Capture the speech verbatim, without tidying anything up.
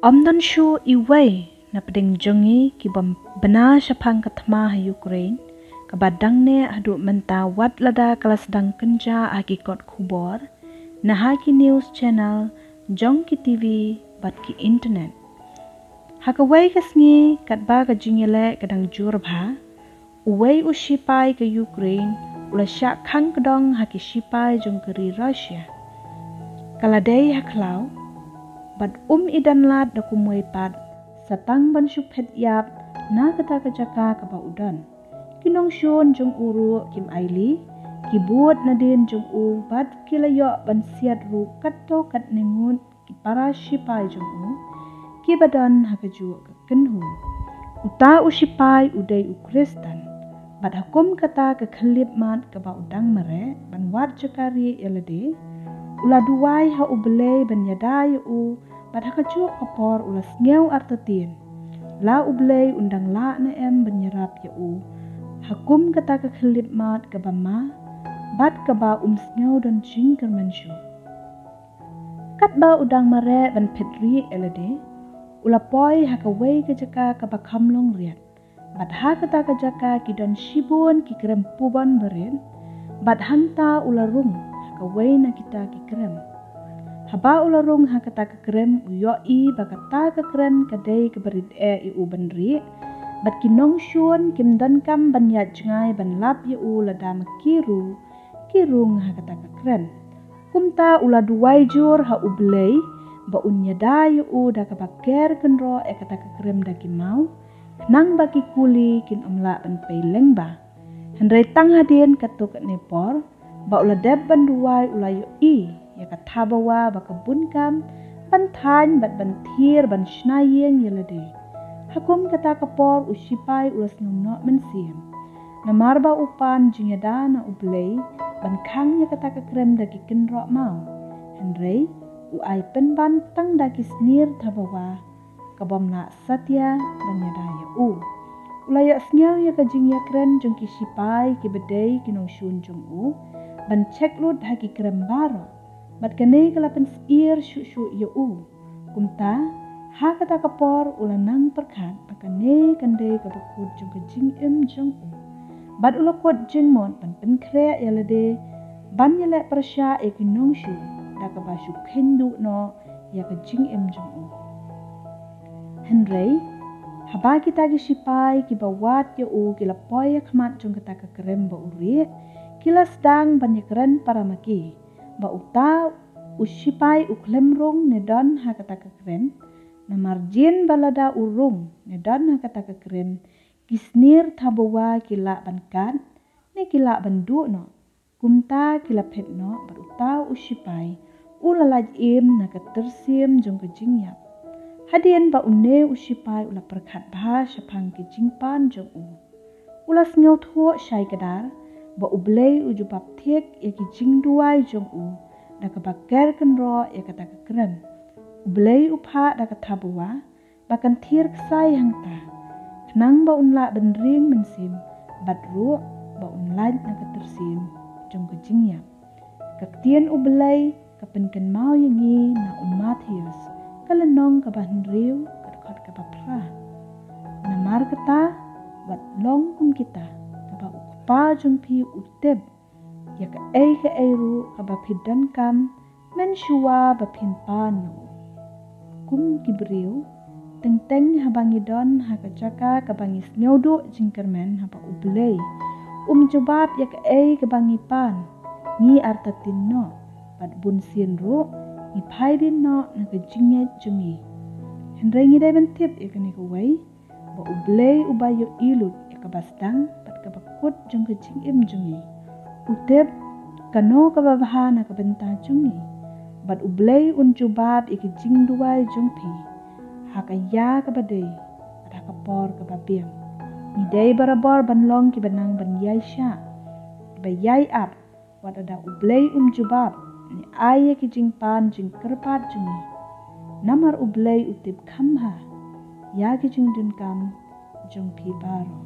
Ym don shuh iwei na pdeng jong ngi ki bym bna shaphang ka thma ha Ukraine, kaba dang neh haduh mynta wat lada ka la sdang kynjah ha ki kot khubor, na ha ki news channel jong ki T V bad ki internet. Ha kawei ka sngi katba ka jingïaleh ka dang jur bha, uwei u shipai ka Ukraine u la shah khang kdong ha ki shipai jong ka ri Russia. Ka la dei ha khlaw bad um i don lad da kumwei pat, sa tang ban shu phet ïap na kata ka jaka kaba u don. Ki nongshun jong u ruh kim ailad, ki bud nadien jong u bad ki la ïoh ban siat ruh katto katne ngut ki para shipai jong u kiba don ha kajuh ka kynhun. Uta u shipai u dei u Khristan, bad ha kum kata ka khyllipmat kaba u dang mareh ban wad jaka rieh ïa lade, u la duwai ha U Blei ban ïada ïa u, bad ha kajuh ka por u la sngew artatien la U Blei un dang lah ne em ban ïarap ïa u ha kum kata ka khyllipmat kaba ma bad kaba um sngew don jingkyrmen shuh. Katba u dang mareh ban phet rieh ïa lade, u la poi ha kawei ka jaka kaba kham long riat, bad ha kata ka jaka ki don shibun ki krem pubon barit, bad hangta u la rung ha kawei na kita ki krem. Haba u la rung ha kata ka krem, u ïohi ba kata ka krem ka dei kaba rit eh ïa u ban rieh, bad ki nongshun kim donkam ban ïaid jngai ban lap ïa u lada ma ki ruh ki rung ha kata ka krem. Kumta u la duwai jur ha U Blei ba un ïada ïa u da kaba ker kynroh ïa kata ka krem da ki maw, khnang ba ki kuli kin ym lah ban pei lyngba. Hynrei tang hadien katto katne por ba u la dep ban duwai, u la ïohi ïa ka thabawa ba ka bun kam ban thaiñ bad ban thier ban shna ïing ïa lade. Ha kum kata ka por u shipai u la sngew noh mynsiem, namar ba u pan jingïada na U Blei ban khang ïa kata ka krem da ki kynroh maw. Hynrei u ai pynban tang da ki snier thabawa ka bym lah satia ban ïada ïa u. U la ïohsngew ïa ka jingïakren jong ki shipai kiba dei ki nongshun jong u ban check lut ha ki krem baroh, bad kane ka la pynsyier shuh shuh ïa u. Kumta ha kata ka por u la nang pyrkhat ba kane kan dei kaba kut jong ka jingim jong u, bad u la kut jingmut ban pynkhreh ïa lade ban ïaleh pyrshah ïa ki nongshun da kaba shu kheiñ duh noh ïa ka jingim jong u. Hynrei haba kita ki shipai kiba wad ïa u ki la poi ha khmat jong kata ka krem ba u rieh, ki la sdang ban ïakren para ma ki ba uta u shipai u khlem rung ne don ha kata ka krem. Namar jin ba lada u rung ne don ha kata ka krem, ki snier thabawa ki lah ban kat ne ki lah ban duh noh. Kumta ki la phet noh bad uta u shipai u la lait im na ka tyrsiem jong ka jingïap. Hadien ba une u shipai u la pyrkhat bha shaphang ki jingpan jong u, u la sngewthuh shai kdar ba U Blei u jubab thik ïa ki jingduwai jong u da kaba ker kynroh ïa kata ka krem. U Blei u phah da ka thabawa ba kan thier ksai hangta, khnang ba un lah ban ring mynsiem, bad ruh ba un lait na ka tyrsiem jong ka jingïap. Ka ktien U Blei ka pynkynmaw ïa ngi na u Mathaios, ka lynnong kaba hynriew, ka dkhot kaba phra. Namar kata, wat long kum kita, kaba u Kpa jong phi u tip ïa kaei kaei ruh kaba phi donkam mynshuwa ba phin pan na u. Kum ki briew, teng teng haba ngi don ha ka jaka kaba ngi sngew duh jingkyrmen haba U Blei um jubab ïa kaei kaba ngi pan, ngi artatien noh, bad bun sien ruh ngi phai beit noh na ka jingngeit jong ngi. Hynrei ngi dei ban tip ïa kane kawei, ba U Blei uba ïohi lut ïa kaba sdang bad kaba kut jong ka jingim jong ngi, u tip kano kaba bha na ka bynta jong ngi. Bad U Blei un jubab ïa ki jingduwai jong phi ha ka ïa kaba dei bad ha ka por kaba biang. Ngi dei barabor ban long kiba nang ban ïai shah, kiba ïai ap. Wat lada U Blei um jubab ne ai ïa ki jingpan jingkyrpad jong ngi, namar U Blei u tip kham bha ïa ki jingdonkam jong phi baroh.